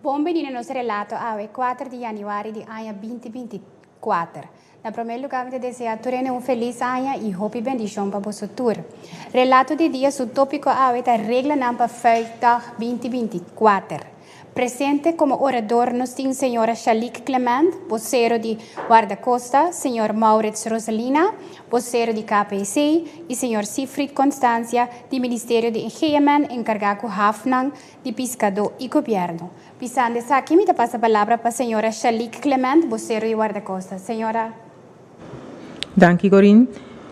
Bon bini na nos relato awe 4 di januari di aña 2024. Na prome lugar mi ta desea tur hende un feliz aña y hopi bendicion pa boso tur. Relato di dia su topico awe ta reglanan pa Fuikdag 2024. Presente como orador nos tin señora Shalique Clement, vocero di Guardacosta, señor Maurits Rosalina, vocero di KPC y señor Siegfried Constancia di Ministerio di GMN encarga cu hafnan di piscado y gobierno. Pisando esaki mi ta pasa palabra pa señora Shalique Clement, vocero di Guardacosta. Señora. Danki, Corinne.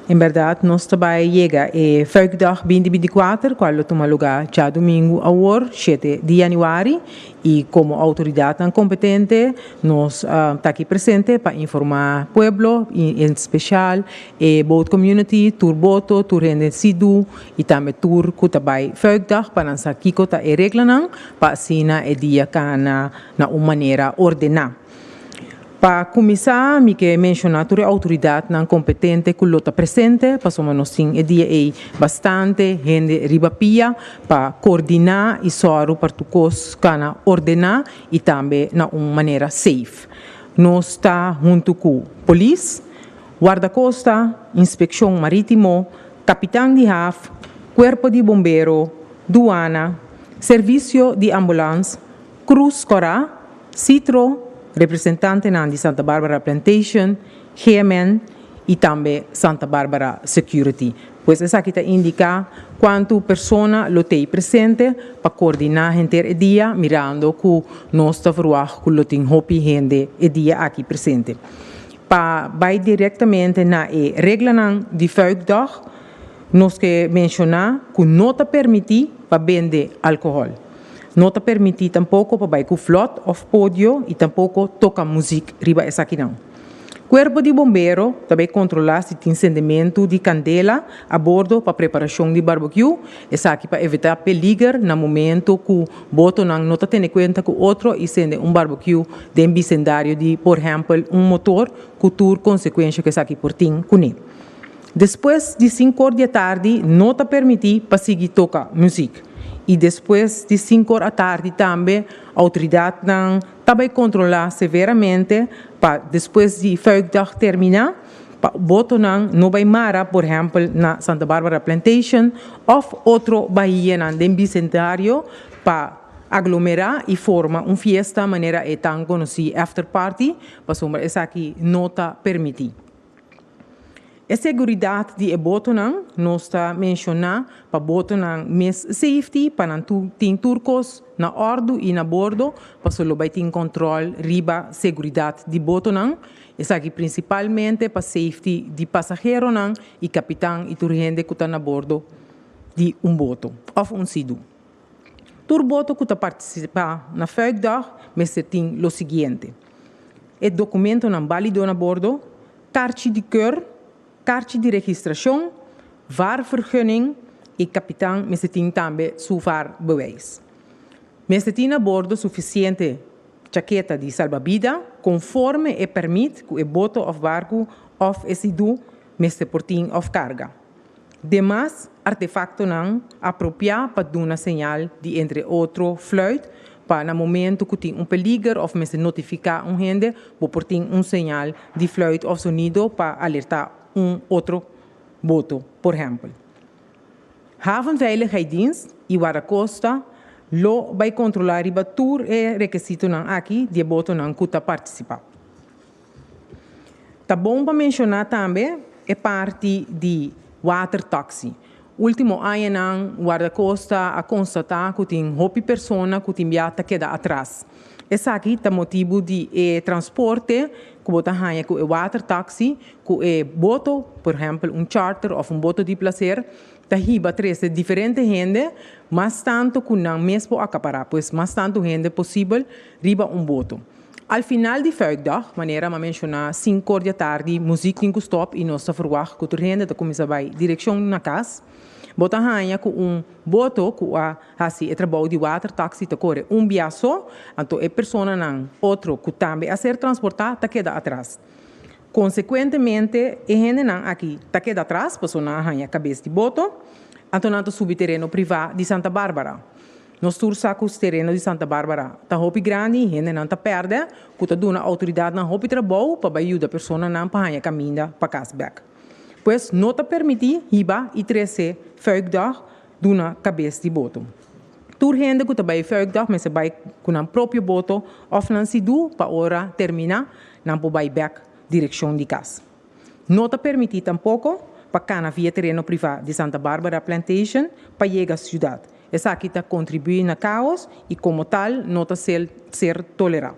En berdad, nos ta bay yega e Fuikdag 2024, cual lo tuma lugar diadomingo awor, 7 di januari, y como autoridad competente, nos ta aki presente pa informa pueblo, y en especial e boat community, tur boto, tur hende Sea-Doo, y tambe tur cu ta bay Fuikdag, pa nan sa kico ta e reglanan, pa asina e dia cana na un manera ordena. Pa cuminsa, mi kier menciona tur autoridadnan competente cu lo ta presente, pasobra nos tin e dia ey bastante hende riba pia pa coordina y soru pa tur cos cana ordena y tambe na un manera safe. Nos ta hunto cu polis, guardacosta, inspeccion maritimo, capitan di haf, cuerpo di bombero, douane, servicio di ambulance, Cruz Cora, Citro, representante di Santa Barbara Plantation, GMN y tambe Santa Barbara Security. Pues esaki ta indica cuanto persona lo tin presente pa coordina henter e dia, mirando cu nos ta verwacht cu lo tin hopi hende e dia aki presente. Pa bay directamente na e reglanan di Fuikdag, nos kier menciona cu no ta permiti pa bende alcohol. No ta permiti tampoco pa bay cu vlot of podio y tampoco toca musica riba esakinan. Cuerpo di bombero tambe controla si tin cendemento di candela a bordo pa preparacion di barbecue, esaki pa evita peliger na momento cu botonan no ta tene cuenta cu otro y cende un barbecue den vecindario di, por ehempel, un motor, cu tur consecuencia cu esaki por tin cune. Despues di 5 or di atardi no ta permiti pa sigui toca musica. Y despues di 5 or atardi tambe autoridadnan tambe controla severamente pa despues di Fuikdag termina, pa botonan no bay mara, por ehempel, na Santa Barbara Plantation of otro bahianan den vecindario pa aglomera y forma un fiesta manera e tan conoci after party, pasobra esaki no ta permiti. E seguridad di e botonan, nos ta menciona pa botonan mes safety, pa nan tin tur cos na ordo y na bordo, pasobra lo bay tin control riba seguridad di botonan. Esaki principalmente pa safety di pasaheronan y capitan y tur hende cu ta na bordo di un boto of un Sea-Doo. Tur boto cu ta participa na Fuikdag mester tin lo siguiente: e documentonan valido na bordo, kaartje di keur, kaartje di registracion, vaarvergunning y capitan mester tin tambe su vaarbewijs. Mester tin na bordo suficiente chaqueta di salbabida, conforme e permit cu e boto of barco of e Sea-Doo mester por tin of carga. Demas artefactonan apropia pa duna señal di, entre otro, fluit, pa na momento cu tin un peliger of mester notifica un hende, bo por tin un señal di fluit of sonido pa alerta un otro boto, por ehempel. Havenveiligheidsdienst y Guardacosta lo bay controla riba tur e requisitonan aki di botonan cu ta participa. Ta bon pa menciona tambe e parti di water taxi. Ultimo añanan Guardacosta a constata cu tin hopi persona cu tin bia ta keda atras. Esaki ta motibo di e transporte cu bo ta haya cu e water taxi, cu e boto, por ehempel, un charter of un boto di placer, ta hiba trece diferente hende, mas tanto cu nan mes por acapara, pues mas tanto hende posibel riba un boto. Al final di Fuikdag, manera mi a menciona, 5 or di atardi, musica tin cu stop y nos ta verwacht cu tur hende ta cuminsa bay direccion na cas. Bo ta haya cu un boto cu a hasi e trabou di water taxi ta core un bia so, anto e personanan otro cu tambe a ser transporta ta keda atras. Consecuentemente, e hendenan aki ta keda atras, pasobra nan a haya cabes di boto, anto nan ta subi tereno priva di Santa Barbara. Nos tur sa ku tereno di Santa Barbara ta hopi grandi, hendenan ta pèrdè, ku ta duna outoridatnan hopi trabou pa bai yuda personanan pa haña kaminda pa kas bèk. Pues no ta permití hiba i trese fuikdag duna kabes di boto. Tur hende ku ta bai fuikdag mester bai ku nan propio boto òf nan sidu pa ora terminá nan por bai bèk direkshon di kas. No ta permití tampoko pa kana via tereno privá di Santa Barbara Plantation pa yega siudat. Esaki ta kontribuí na kaos i komo tal no ta ser ser tolerá.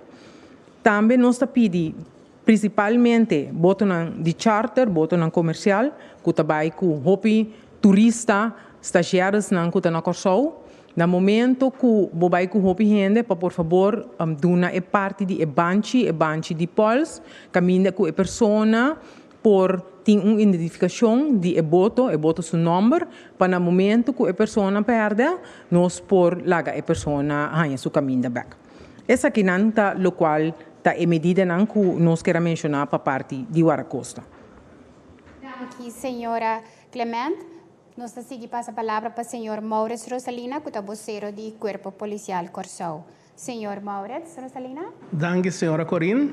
Tambe nos ta pidi prinsipalmente botonan di charter, botonan komersial ku ta bai ku hopi turista, stazjèresnan ku ta na Kòrsou, Na momento ku bo bai ku hopi hende pa por fabor duna e parti di e banchi, e banchi di pòls, kaminda ku e persona por tin un identifikashon di e boto, e boto su nòmber, pa na momento ku e persona pèrdè nos por laga e persona haña su kaminda bèk. Esakinan ta lokual ta e medidanan ku nos ker a menshoná pa parti di Warakosta. Danki señora Clement. Nos ta sigui pasa palabra pa señor Maurits Rosalina cu ta bocero di Cuerpo Policial Corsou. Señor Maurits Rosalina. Danki señora Corin.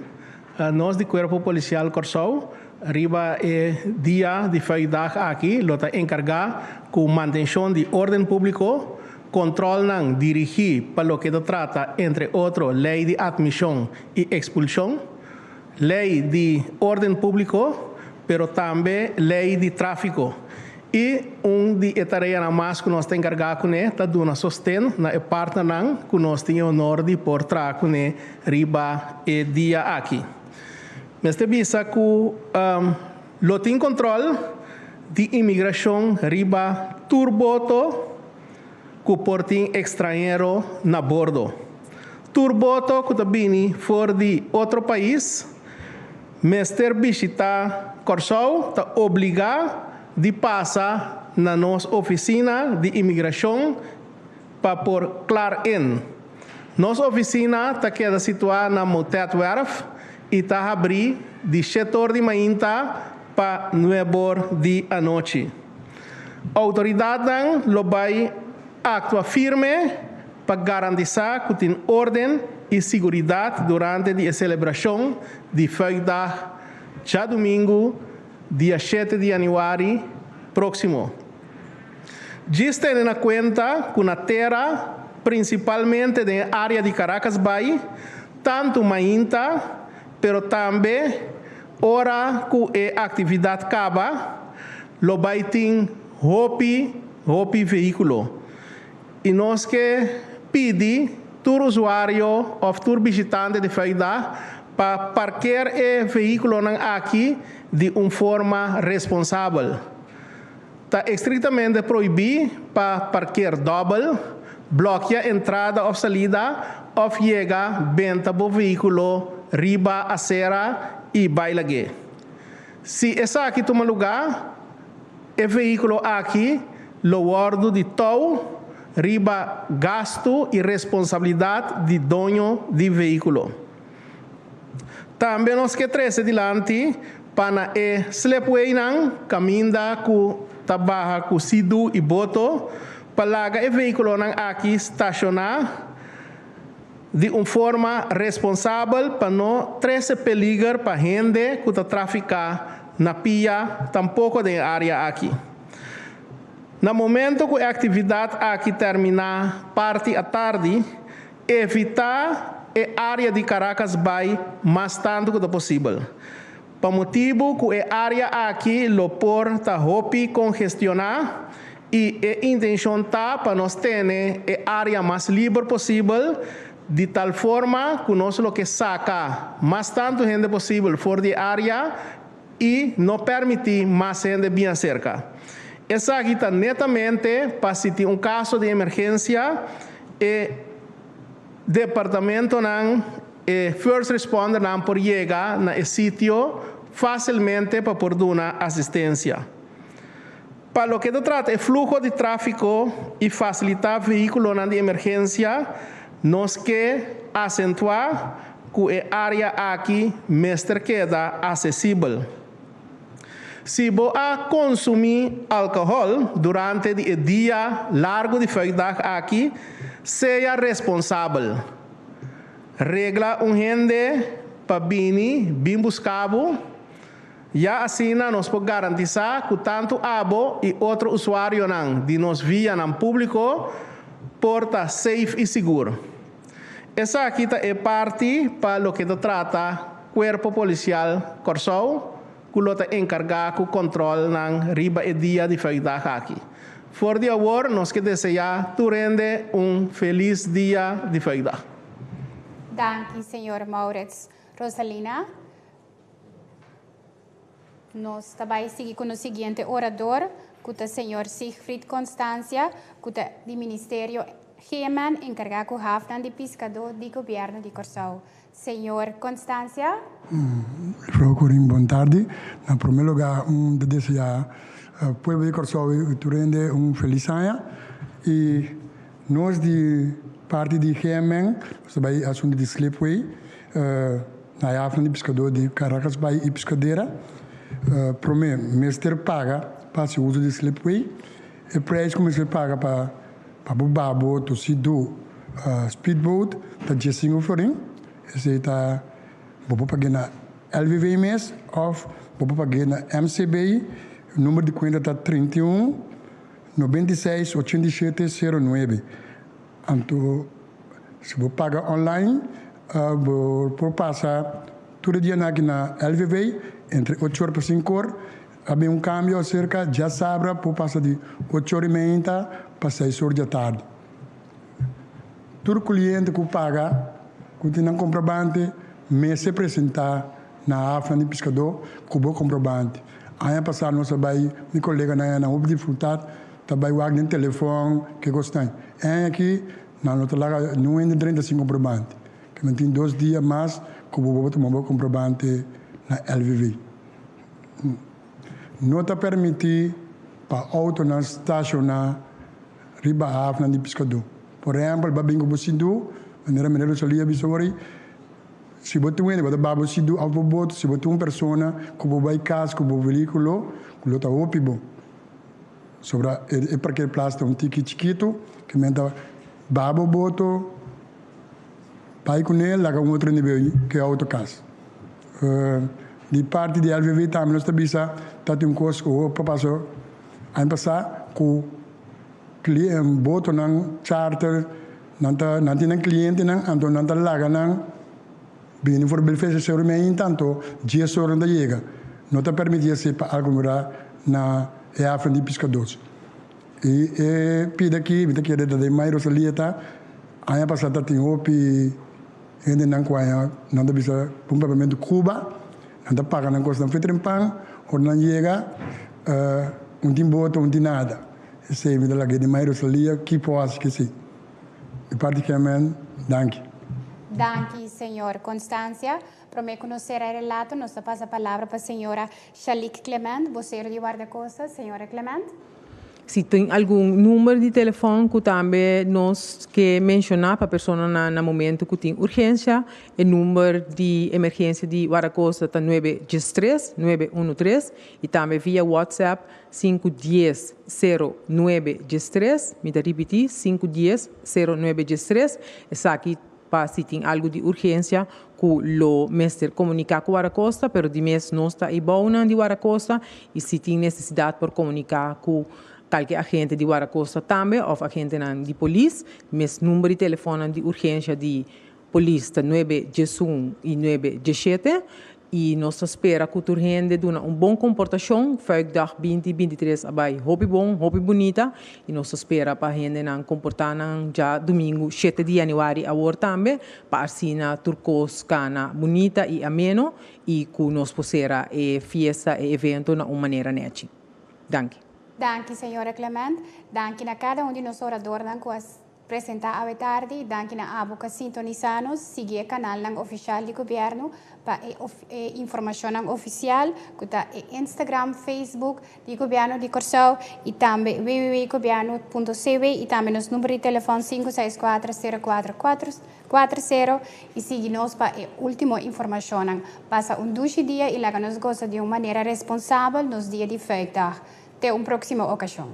Nos di Cuerpo Policial Corsou riba e dia di Fuikdag aki lo ta encarga cu mantencion di orden publico, controlnan dirigi pa loke ta trata entre otro ley di admision y expulsion, Ley di orden publico, pero tambe ley di trafico. Y un di e tareanan mas cu nos ta encarga cune ta duna sosten na e partnernan cu nos tin e honor di por traha cune riba e dia aki. Mester bisa cu lo tin control di inmigracion riba tur boto cu por tin extranhero na bordo. Tur boto ku ta bini for di otro pais mester bishitá Kòrsou ta obligá di pasa na nos ofisina di imigrashon pa por klar in. Nos ofisina ta keda situá na Motetwerf i ta habrí di shetor di mainta pa nuebor di anochi. Outoridatnan lo bai aktua firme pa garantisá ku tin órden i siguridat durante di e selebrashon di Fuikdag djadumingu dia shete di yanüari próksimo. Djis tene na kuenta ku na tera, prinsipalmente den e área di Caracas Bay, tantu mainta pero tambe ora ku e aktividat kaba, lo bai tin hopi hopi vehíkulo. I nos ke pidi tur usuario òf tur bishitante di Fuikdag pa parker e vehíkulonan aki di un forma responsabel. Ta estriktamente prohibí pa parker dòbel, blòkia entrada òf salida òf yega benta bo vehíkulo riba asera i bai lag'é. Si esaki tuma lugá, e vehíkulo aki lo wòrdu di tou riba gastu i responsabilidat di doño di vehíkulo. Tambe nos ke trese dilanti pa na e slipwaynan kaminda ku ta baha ku sidu i boto pa laga e vehíkulonan aki stashoná di un forma responsabel pa no trese peliger pa hende ku ta trafiká na pia tampoko den e área aki. Na momento ku e aktividat aki terminá parti atardi, evitá e área di Caracas Bay mas tantu ku ta posibel, pa motibu ku e área aki lo por ta hopi kongestioná i e intenshon ta pa nos tene e área mas liber posibel di tal forma ku nos lo ke saka mas tantu hende posibel for di e área i no pèrmití mas hende bin aserka. Esaki ta netamente pa si tin un kaso di emergensia e departamentonan, e first respondernan por yega na e sitio fásilmente pa por duna asistensia. Pa loke ta trata e fluho di tráfiko i fasilitá vehíkulonan di emergensia, nos ke asentuá ku e área aki mester keda asesibel. Si bo a konsumí alkohòl durante di e dia largu di Fuikdag aki, Sea responsabel. Regla un hende pa bini bin buska bo, ya asina nos por garantisá ku tantu abo i otro usuarionan di nos vianan públiko por ta safe i sigur. Esaki ta e parti pa loke ta trata Kuerpo Polisial Kòrsou ku lo ta enkargá ku kòntròlnan riba e dia di Fuikdag aki. For di awor nos ke deseá tur hende un felis dia di Fuikdag. Danki señor Maurits. Rosalina, Nos ta bai sigui ku nos siguiente orador, ku ta señor Siegfried Constancia, ku ta di Ministerio GMN enkargá ku hafnan di piskadó di Gobièrnu di Kòrsou. Señor Constancia. Mevrouw Corin, bon tardi. Na promé lugá un ta deseá pueblo di Kòrsou i tur hende un felis aña. I nos di parti di GMN nos ta bai asuntu di slipway na e hafnan di piskadó di Caracas Bay i Piscadera. Promé mester paga pa hasi uso di slipway. E prijs ku mester paga pa Pa bo baha boto si do speedboat ta diesinco florin, esey ta bo por pag'é na LVV mes of bo por pag'é na MCB, number di cuenta ta 31 96 87 09. Anto si bo paga online bo por pasa tur e dianan aki na LVV entre ocho or pa cinco or. A bin un kambio aserka djasabra por pasa di ocho or i meinta pa seis or djatardi. Tur kliente ku paga ku tin nan komprobante mester presentá na hafnan di piskadó ku bo komprobante. Aña pasá nos a bai, mi koleganan a nan hopi difikultat ta bai wak den telefòn ke kos ta. E aña aki nan no ta laga niun hende drenta sin komprobante. Ke nan tin dos dia mas ku bo bo tuma bo komprobante na LVV. No ta permití pa outonan stashoná riba hafnan di piskadó. Por ehèmpel, bo a bin ku bo sidú, manera Meneer Rosalía a bisa ora ei, si bo tin un hende ku ta baha bo sidú òf bo boto, si bo tin un persona ku bo bai kas ku bo vehíkulo, ku lo ta hopi bon. Sobra e parkeerplaats ta un tiki chikitu, ke men ta baha bo boto, bai kuné, laga un otro hende bai ku e outo kas. Di parti di LVV tambe nos ta bisa ta tin un kos ku hopi a pasa aña pasá ku botonan charter nan ta nan tin nan klientenan anto nan ta laga nan bini for Belfese seis mei ainda anto dies ora nan ta yega. No ta permití esei pa aglomerá na e haven di piskadós. I e pida aki mi ta kere ta den Mai Rosalia ta aña pasá ta tin hopi. Hendenan ku aña nan ta bisa pa un pagamentu Cuba, nan ta paga nan kosnan fe trempan, ora nan yega un tin boto, un tin nada. Esei mi ta laga di Mai Rosalia ki por hasi kesei. Di parti German, danki. Danki señor Constancia. Prome ku nos sera e relato nos ta pasa palabra pa señora Shalik Clement, bosero di Guardacosta. Señora Clement. Si tin algun number di telefòn ku tambe nos ke menshoná pa personanan na momentu ku tin urgensia, e number di emergensia di Wardakosta ta nuebe diestres, nuebe unu tres, i tambe via WhatsApp sinku dies, sero nuebe diestres, mi ta ripití, sinku dies, sero nuebe diestres, esaki pa si tin algu di urgensia ku lo mester komuniká ku Wardakosta, pero di mes nos ta e bounan di Wardakosta i si tin nesesidat por komuniká ku kalke agente di Wardakosta tambe òf agentenan di polis. Mes number di telefònnan di urgensia di polis ta nuebe diesun i nuebe diesshete. I nos ta spera ku tur hende duna un bon komportashon. Fuikdag binti 23 a bai hopi bon, hopi bunita. I nos ta spera pa hendenan komportá nan djadumingu shete di yanüari awor tambe, pa asina tur kos kana bunita i ameno i ku nos por sera e fiesta, e evento na un manera nèchi. Danki. Danki señora Clement. Danki na kada un di nos oradornan ku a Presenta awe tardi, danki na abo ku a sintonisa nos, sigui e kanalnan ofishal di gobièrnu pa e e informashonnan ofisial ku ta e Instagram, Facebook di Gobièrnu di Kòrsou i tambe www.gobièrnu.cw i tambe nos number di telefòn sinku seis kuater sero kuater kuater kuater sero i sigui nos pa e último informashonnan. Pasa un dushi dia i laga nos gosa di un manera responsabel nos dia di Fuikdag. Te un próksimo okashon.